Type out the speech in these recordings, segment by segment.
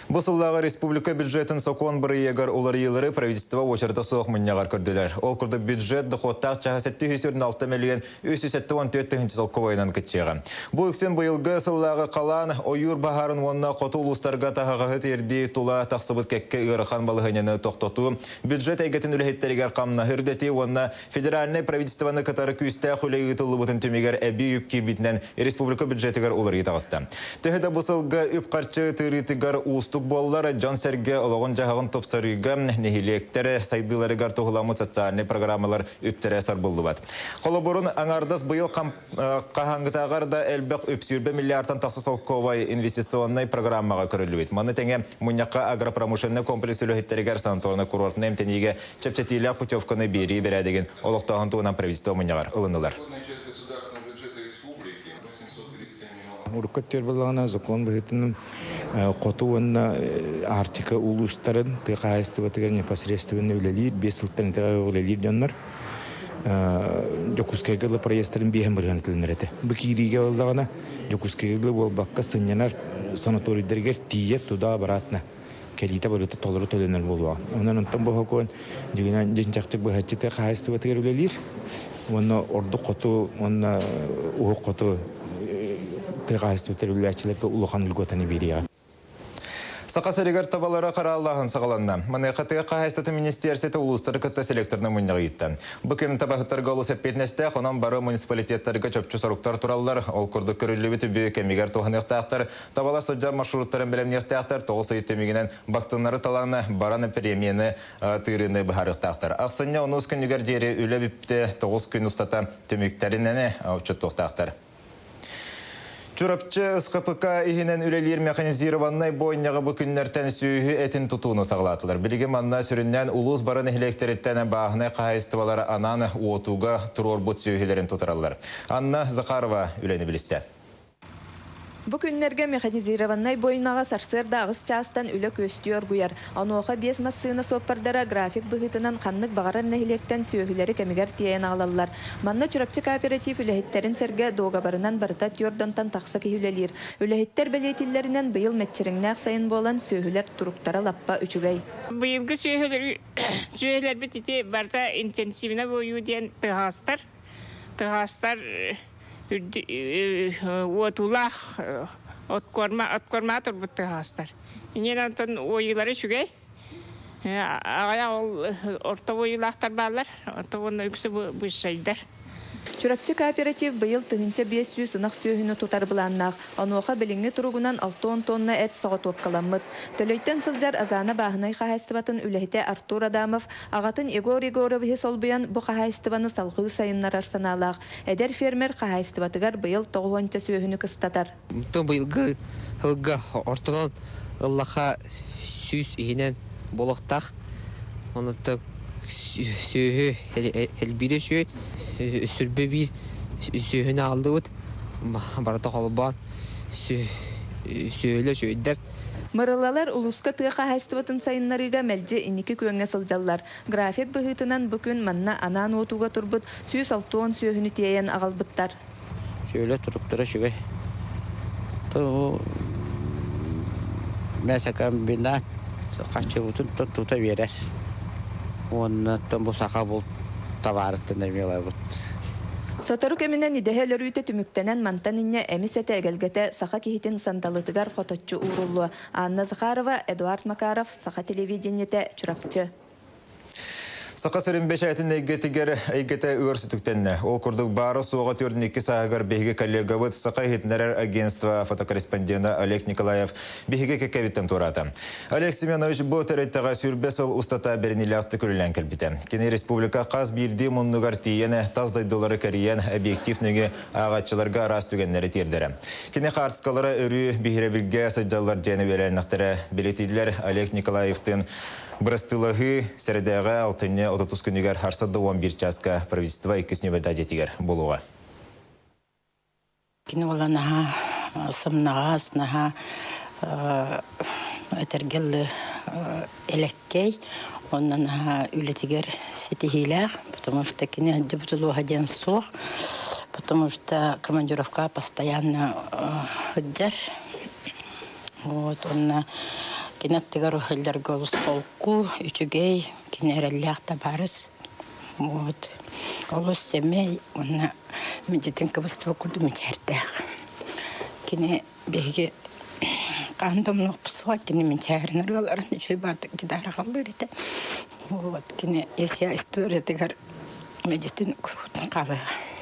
Бу сыллааҕы республика бюджетын сокуон бырайыагар уларыйыылары правительство уочарата суох мунньаҕар көрдүлэр. Ол курдук бюджет дохуоттаах чаһа 746 мөлүйүөн 374 тыһыынча солкуобайынан кыччыаҕа. Бу үксүн быйылгы сыллааҕы халаан, ойуур баһаарын уонна хоту улуустарга таһаҕаһы тиэрдии тула тахсыбыт кэккэ ыарахан балаһыанньаны тохтотуу, бюджет эйгэтин үлэһиттэригэр хамнаһы үрдэтии уонна федеральнай правительствоны кытары күүстээх үлэ ыытыллыбытын түмүгэр эбии үп киирбитинэн республика бюджетыгар уларыйыы таҕыста. Төһө да бу сылга үп-харчы тыырыытыгар уустук буоллар, дьон-сэргэ олоҕун-дьаһаҕын тупсарыыга, нэһилиэктэр сайдыыларыгар туһуламмыт социальнай программалар үптэрэ сарбыллыбат. Холобурун, аҥаардас быйыл хаһааҥҥытааҕар да элбэх үп 20 миллиардтан тахса солкуобай инвестиционнай программаҕа көрүллүбүт. Маны тэҥэ мунньахха агропромышленнай комплекс үлэһиттэригэр санаторно-курортнай эмтэниигэ чэпчэтиилээх путевканы биэрии бэрээдэгин олохтооһун туһунан правительство мунньаҕар ылыннылар. Урукку өттүгэр буоллаҕына закон быһыытынан хоту уонна Арктика улуустарын тыа хаһаайыстыбатыгар непосредственно үлэлиир, 5 сылтан итэҕэ үлэлиир дьоннор Дьокуускайга ыла проездтарын биэһэн бырыһан этилинэр этэ. Бу киириигэ буоллаҕына Дьокуускайга ыла буолбакка сынньанар санаторийдарыгар тиийэ туда-обратно кэлиитэ барыта толору төлөнөр буолуоҕа. Онон онтон бу сокуон дьиҥинэн дьиҥ-чахчы быһаччы тыа хаһаайыстыбатыгар үлэлиир уонна ордук хоту уонна уһук хоту тыа хаһаайыстыбатыгар үлэлээччилэргэ улахан льготаны биэриэҕэ. Саха сиригэр табалара харааллааһын саҕаланна. Маныаха тыа хаһаайыстыбатын министиэристибэтэ улуустары кытта селекторнай мунньаҕы ыытта. Бу күн табаһыттарга олус эппиэтинэстээх, онон бары муниципалитеттарга чопчу соруктар тураллар. Ол курдук көрүллүбүт үбү кэмигэр туһаныахтаахтар. Табалар сылдьар маршруттарын бэлэмниэхтээхтэр, 9 ый түмүгүнэн бастыҥнары талан баран премияны тыырыыны быһаарыахтаахтар. Ахсынньы онус күнүгэр диэри үлэ бүптэ 9 күн устата түмүктэринэн отчуттуохтаахтар. Чурапчы СХПК иһинэн үлэлиир механизированнай бойняҕа бу күннэртэн сүөһү этин тутууну саҕалаатылар. Билигин манна сүрүннээн улуус бары нэһилиэктэриттэн бааһынай хаһаайыстыбалара анаан уотууга туруорбут сүөһүлэрин тутараллар. Анна Захарова үлэни билистэ. Бу күннэргэ механизированнай буойунаҕа сарсыарда 8 чаастан үлэ күөстүү оргуйар. Онуоха биэс массыына суоппардара график быһыытынан ханнык баҕарар нэһилиэктэн сүөһүлэри кэмигэр тиэйэн аҕалаллар. Манна Чурапчы кооператив үлэһиттэрин сэргэ дуогабарынан барыта түөрт донтон тахса киһи үлэлиир. Үлэһиттэр бэлиэтииллэринэн, быйыл мэччирэҥнээх сайын буолан, сүөһүлэр туруктара лаппа үчүгэй. Быйылгы сүөһүлэрбит ити барыта интенсивно буойуу диэн тыһаҕастар. Тыһаҕастар уотуулаах откорма откорма турбут тыһаҕастар. Инньэ онтон уойуулара үчүгэй. Аҕыйах ол орто уойуулаахтар бааллар, оттон уонна үксэ быысшайдар. Чурапчы кооператив быйыл 1500 ынах сүөһүнү тутар былааннаах. Онуоха билиҥҥи туругунан 60 тонна эт соҕотуопкаламмыт. Төлөйтөн сылдьар Азана бааһынай хаһаайыстыбатын үлэһитэ Артур Адамов аҕатын Егор Егоровиһы солбуйан бу хаһаайыстыбаны салҕыы сайыннарар санаалаах. Эдэр фермер хаһаайыстыбатыгар быйыл тоҕуһуонча сүөһүнү кыстатар. Быйылгы сылга ортонон ыллаха 100 иһинэн буолуохтаах. Онуттан сүөһү элбиирэ үчүгэй. Сүрбэ биир сүөһүнү аҕаллыбыт. Барыта холбоон сүөһүлэр үчүгэйдэр. Мырылалар улууска тыа хаһаайыстыбатын сайыннарыыга мэлдьи инники күөҥҥэ сылдьаллар. График быһыытынан бу күн манна анаан уотууга турбут 160 сүөһүнү тиэйэн аҕалбыттар. Сүөһүлэр туруктара үчүгэй. Мясокомбинат харчыбытын тута биэрэр. Уонна бу саха булт табаарыттан эмиэ ылабыт. Сотору кэминэн идэһэ өлөрүүтэ түмүктэнэн мантан инньэ эмис этэ эгэлгэтэ саха киһитин сандалытыгар хоточчу ууруллуо. Анна Захарова, Эдуард Макаров, Саха телевидениетэ, Чурапчы. Саха сирин бэчээтин эйгэтигэр эйгэтэ ыар сүтүктэннэ. Ол курдук баара-суоҕа 42 сааһыгар биһиги коллегабыт Саха иһитиннэрэр агентство фотокорреспондена Олег Николаев биһиги кэккэбиттэн туораата. Олег Семенович бу тэрилтэҕэ сүүрбэ сыл устата бэриниилээхтик үлэлээн кэлбитэ. Кини республика хас биирдии муннугар тиийэн, тас дойдулары кэрийэн, объектив нөҥүө ааҕааччыларга араас түгэннэри тиэрдэрэ. Кини хаартыскалара өрүү биһирэбилгэ сылдьаллар диэн үөрэннэхтэрэ бэлиэтииллэр Олег Николаевтыын Бырастыылаһыы сэрэдээҕэ алтынньы 30 күнүгэр харса да 11 чааска правительство иккис нүөмэрдээх дьиэтигэр буолуоҕа. Кини була наһаа сымнаҕас, наһаа этэргэ дылы элэккэй, уонна наһаа үлэтигэр ситиһиилээх, потому что кини сылдьыбыт диэн суох, потому что командировка постоянно сылдьар. Вот, уонна Кини аттыгар уһалларга олус холку, үчүгэй, кини эрэллээх табаарыс. Вот. Олус сэмэй уонна мдьитин кыбыстыбыт курдук мичээрдээх. Кини биһиги хаһан да умнуохпут кини мичээрин ырыаларын үчүгэй баардык гитараҕалыыр этэ. Вот кини если историятыгар медитин курутун хаалыаҕа.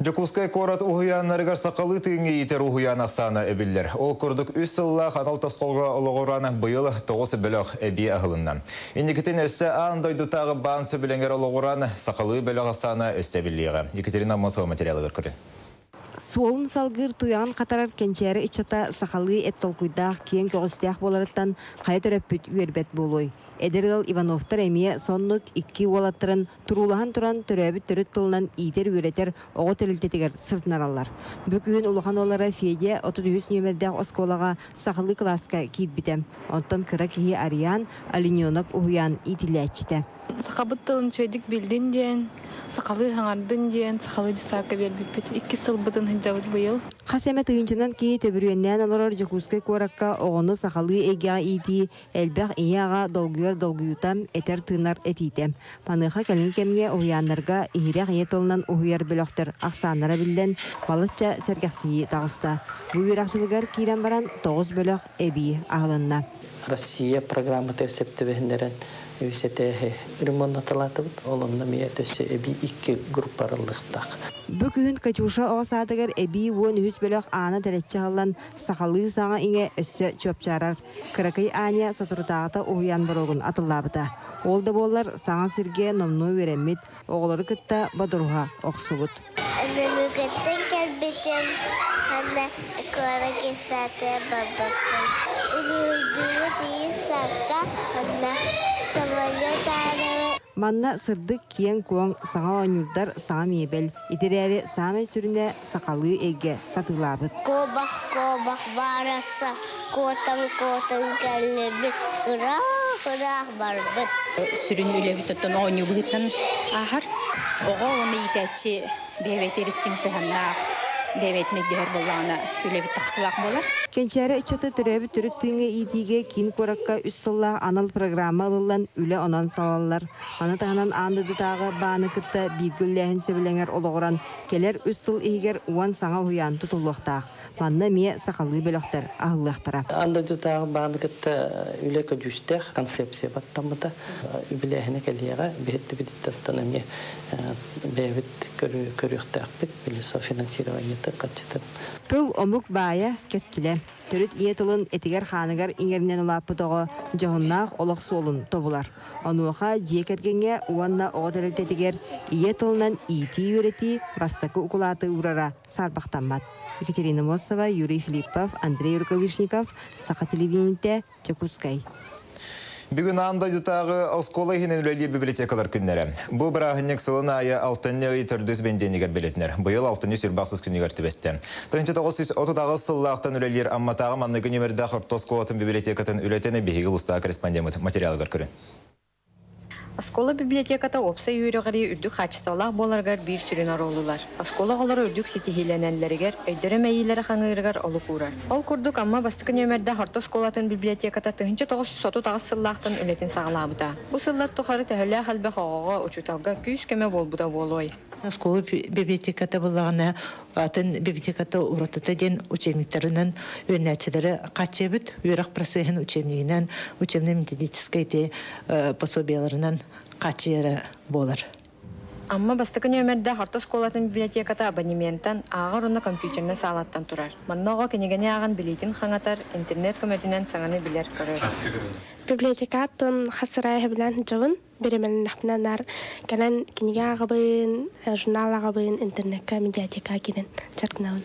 Дьокуускай куорат уһуйааннарыгар сахалыы тыыҥҥа иитэр уһуйаан ахсаана эбиллэр. Ол курдук үс сыллаах анал тосхолго олоҕуран быйыл тоҕус бөлөх эбии аһылынна. Инникитин өссө аан дойдутааҕы баан сөбүлэҥэр олоҕуран сахалыы бөлөх ахсаана өссө эбиллиэҕэ. Екатерина Аммосова материалыгар көрүн. Суолун салгыыр туйаҕын хатарар кэнчээри ыччата сахалыы эт толкуйдаах, киэҥ көҕүстээх буоларыттан хайа төрөппүт үөрбэт буолуой? Эдэр ыал Ивановтар эмиэ соннук икки уолаттарын туруулаһан туран төрөөбүт төрүт тылынан иитэр-үөрэтэр оҕо тэрилтэтигэр сырытынараллар. Бу күһүн улахан уоллара Федя 33 нүөмэрдээх оскуолаҕа сахалыы кылааска киирбитэ. Оттон кыра киһи Ариан Олененок уһуйаан иитиллээччитэ. Сахабыт тылын үчүгэйдик биллин диэн, сахалыы хаҥардын диэн сахалыы дьыссаакка биэрбиппит. Иккис сылбытын сылдьабыт быйыл. Хас эмэ тыһыынчанан киһи төбүрүөннээн олорор Дьокуускай куоракка оҕону сахалыы эйгэҕэ иитии элбэх ийэ-аҕа долгуйар долгуйуута, этэр-тыынар этиитэ. Маныаха кэлин кэмҥэ уһуйааннарга иһирэх ийэ тылынан уһуйар бөлөхтөр ахсааннара биллэн, балачча сэргэхсийии таҕыста. Бу үөрэх дьылыгар киирэн баран тоҕус бөлөх эбии аһылынна. Россия программата сөптөбөһүннэрэн үс этээһи ремоннаталаатыбыт. Ол онно эмиэ өссө эбии икки группа арыллыахтаах. Бу күһүн Катюша оҕо саадыгар эбии уон үһүс бөлөх аана тэлэччи аһыллан, сахалыы саҥа-иҥэ өссө чуопчаарар. Кыракый Аня соторутааҕыта уһуйаан боруогун атыллаабыта. Ол да буоллар, саҥа сиргэ номнуо үөрэммит, оҕолору кытта бодоруһа охсубут. Нөмүгүттэн кэлбитим, аны куорат саатыгар барбаппын. Уруһуйдуубут ийи саакка, онно самолет аарабыт. Манна сырдык, киэҥ-куоҥ, саҥа оонньуурдар, саҥа миэбэл. Ити эрээри саамай сүрүнэ сахалыы эйгэ сатыылаабыт. Куобах-куобах баараса, куотан-куотан кэллибит, ыраах-ыраах барбыт. Сүрүн үлэбит оттон оонньуу быһыытынан ааһар. Оҕо уонна иитээччи бэйэ-бэйэтигэр истиҥ сыһыаннаах, бэйэ-бэйэтин өйдөһөр буоллаҕына үлэбит тахсыылаах буолар. Кэнчээри ыччаты төрөөбүт төрүт тыыҥҥа иитиигэ киин куоракка үс сыллаах анал программа ылыллан үлэ онон салаллар. Маны таһынан аан дойдутааҕы бааны кытта бииргэ үлэлээһин сөбүлэҥэр олоҕуран, кэлэр үс сыл иһигэр уон саҥа уһуйаан тутуллуохтаах. Манна эмиэ сахалыы бөлөхтөр аһыллыахтара. Аан дойдутааҕы бааны кытта үлэ көдьүүстээх концепция баттаммыта. Үбүлээһинэ кэлиэҕэ, биһиттибититтэн эмиэ бэйэбит көрүөхтээхпит, били софинансированиета хаччытын. Тыл омук баайа, кэскилэ. Төрүт ийэ тылын этигэр-хааныгар иҥэринэн улааппыт оҕо дьоһуннаах олох суолун тобулар. Онуоха дьиэ кэргэҥҥэ уонна оҕо тэрилтэтигэр ийэ тылынан иитии-үөрэтии бастакы укулааты уурара саарбахтаммат. Екатерина Мосова, Юрий Филиппов, Андрей Рукавишников, Саха телевидениетэ, Дьокуускай. Бүгүн аан дойдутааҕы оскуола иһинэн үлэлиир библиотекалар күннэрэ. Бу бырааһынньык сылын аайы алтынньы ый төрдүс бэнидиэнньигэр бэлиэтэнэр. Быйыл алтынньы сүрбахсыс күнүгэр түбэстэ. 1938 сыллаахтан үлэлиир Амматааҕы манныгы нүмердээх орто оскуолатын библиотекатын үлэтин биһиги улуустааҕы корреспондеммыт материалыгар көрүн. Оскуола библиотеката уопсай үөрэҕирии үрдүк хаачыстыбалаах буоларыгар биир сүрүн оруолу ылар. Оскуола оҕолоро үрдүк ситиһиилэнэллэригэр, өйдөрө-мэйиилэрэ хаҥыырыгар олук уурар. Ол курдук, Амма бастакы нүөмэрдээх орто оскуолатын библиотеката 1938 сыллаахтан үлэтин саҕалаабыта. Бу сыллар тухары төһөлөөх элбэх оҕоҕо, учууталга күүс-көмө буолбута буолуой? Оскуола библиотеката буоллаҕына, атын библиотеката уратыта диэн учебниктарынан үөрэнээччилэри хааччыйабыт. Үөрэх процеһын учебнигинэн, учебно-методическай ити пособиеларынан хааччыйара буолар. Амма бастакы нүөмэрдээх орто оскуолатын библиотеката абонементан, ааҕар уонна компьютернай саалаттан турар. Манна оҕо кинигэни ааҕан билиитин хаҥатар, интернет көмөтүнэн саҥаны билэр-көрөр. Библиотекаттан хас сырайа билэн сылдьабын. Бириэмэлэннэхпинэ наар кэлэн кинигэ ааҕабын, журнал ааҕабын, интернекка, медиатека киирэн дьарыктанабын.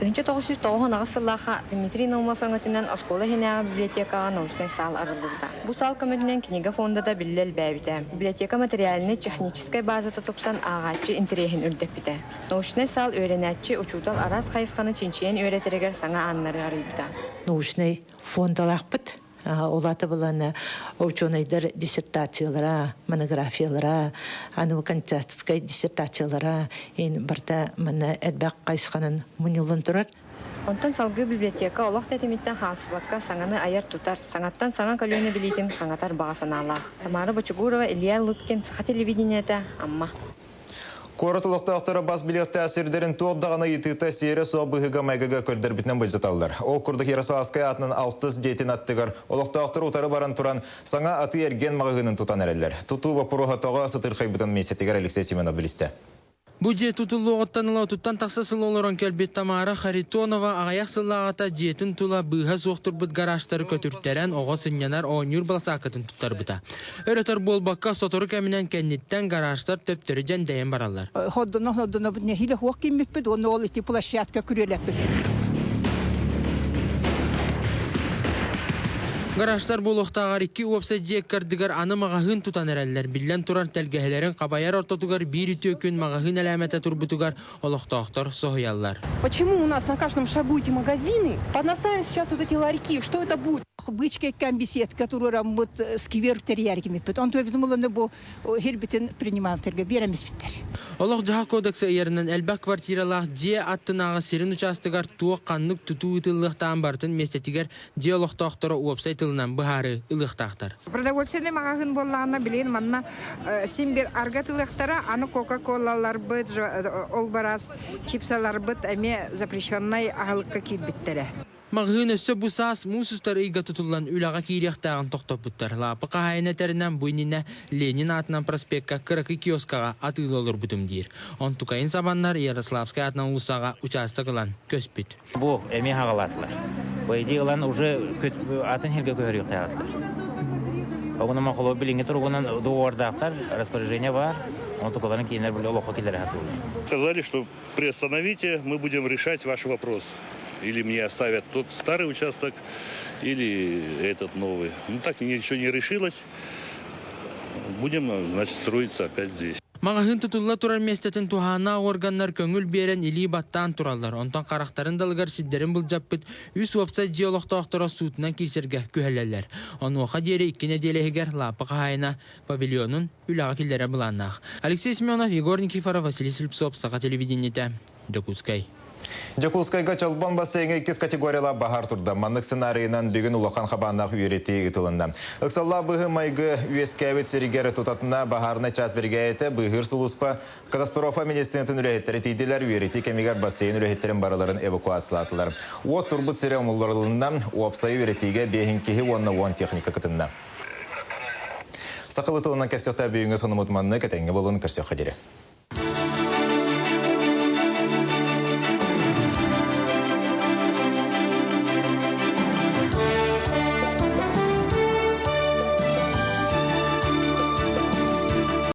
1998 сыллаахха Дмитрий Наумов өҥөтүнэн оскуола иһинээҕи библиотекаҕа научнай саал арыллыбыта. Бу саал көмөтүнэн кинигэ фондата биллэ элбээбитэ. Библиотека материальнай-техническэй базата тупсан ааҕааччы интэриэһин үрдэппитэ. Научнай саал үөрэнээччи, учуутал араас хайысханы чинчийэн үөрэтэригэр саҥа ааннары арыйбыта. Научнай фондалаахпыт. Ол аата буоллаҕына ученайдар диссертациялара, монографиялара, аны кандидатскай диссертациялара ин барыта манна элбэх хайысханан мунньуллан турар. Онтон салгыы библиотека олох тэтимиттэн хаалсыбакка саҥаны айар-тутар, саҥаттан саҥа көлүөнэ билиитин хаҥатар баҕа санаалаах. Тамара Бочугурова, Илья Лыткин, Саха телевидениетэ, Амма. Куорат олохтоохторо бас билиэхтээх сирдэрин туох даҕаны ыйытыыта сиэрэ суох быһыыга-майгыга көрдөрбүтүнэн былдьаталлар. Ол курдук Ярославскай аатынан алтыс дьиэтин аттыгар олохтоохтор утары баран туран саҥа атыы-эргиэн маҕаһыынын тутан эрэллэр. Тутуу боппуруоһа тоҕо сытыырхайбытын миэстэтигэр Алексей Семенов билистэ. Бу дьиэ тутуллуоҕуттан ыла отуттан тахса сыл олорон кэлбит Тамара Харитонова аҕыйах сыллааҕыта дьиэтин тула быыһа суох турбут гаражтары көтүртэрэн оҕо сынньанар оонньуур баласааккатын туттарбыта. Өр-өтөр буолбакка, сотору кэминэн кэнниттэн гаражтар төптөрү дьэндэйэн бараллар. Ходдоно-ходдоно нэһиилэ хуох киммиппит уонна ол ити площадка күрүөлэппит. Гаражтар буолуохтааҕар икки уопсай дьиэ ыккардыгар аны маҕаһыын тутан эрэллэр. Биллэн турар, тэлгэһэлэрин хабайар ортотугар биир үтүө күн маҕаһыын элээмэтэ турбутугар олохтоохтор соһуйаллар. Почему у нас на каждом шагу эти магазины? Понаставим сейчас вот эти ларьки, что это будет? Бычка беседка туруораммыт сквер тэрийэргимиппит. Онтуй бутумуланы бу хирбитин принималтерге биэрэмиспиттер. Олох-дьаһах кодекса ыйарынан элбэх квартиралаах дьиэ аттынааҕы сирин учаастагар туох ханнык тутуу ыытыллыахтааҕын барытын миэстэтигэр дьиэ олохтоохторо уопсай тылынан быһаарыы ылыахтаахтар. Продовольственный маҕаһыын буоллаҕына билигин манна син бир арга тылыахтара, аны кока-колаларбыт, ол барас чипсаларбыт эмиэ запрещеннай аһылыкка киирбиттэрэ. Маҕаһыын өссө бу саас муус устар ыйга тутуллан үлэҕэ киириэхтээҕин тохтоппуттар. Лааппы хаһаайына этэринэн бу иннинэ Ленин аатынан проспекка кыракый киоскаҕа атыылыы олорбутум диир. Онтукайын сабаннар Ярославскай аатынан уулуссаҕа учаастак ылан көспүт. Бу эмиэ хаҕалаатылар. По идее ылан уже атын сиргэ көһөрүөхтээхтэр. Оҕунама холобур билиҥҥи туругунан договордаахтар, распоряжение баар, онтукаларын кинилэр били олоххо киллэрэ сатыыллар. Сказали, что приостановите, мы будем решать ваш вопрос. Или мне оставят тот старый участок, или этот новый. Ну так ничего не решилось. Будем, значит, строиться опять здесь. Маҕаһыын тутулла турар миэстэтин туһааннаах уорганнар көҥүл биэрэн илии баттаан тураллар. Онтон харахтарын далыгар сирдэрин былдьаппыт үс уопсай дьиэ олохтоохторо суутунан киирсэргэ күһэллэллэр. Онуоха диэри икки нэдиэлэ иһигэр лааппы хаһаайына павильонун үлэҕэ киллэрэр былааннаах. Алексей Семенов, Егор Никифоров, Василий Слепцов, Саха телевидениетэ, Дьокуускай. Дьокуускайга Чолбон бассейҥа иккис категориялаах баһаар турда. Маннык сценарийынан бүгүн улахан хабааннаах үөрэтии ыытылынна. Ыксаллаах быһыы-майгы үөскээбит сиригэр тутатына баһаарынай чаас биригээдэтэ быыһыыр сулууспа катастрофа медицинатын үлэһиттэрэ тиийдилэр. Үөрэтии кэмигэр бассейн үлэһиттэрин барыларын эвакуациялаатылар. Уот турбут сирэ умулларылынна. Уопсайы үөрэтиигэ биэһин киһи уонна уон техника кытынна. Сахалыы тылынан кэпсэхтэ бүгүҥҥү сонумут маннык этэҥҥэ буолун көрсүөххэ диэри.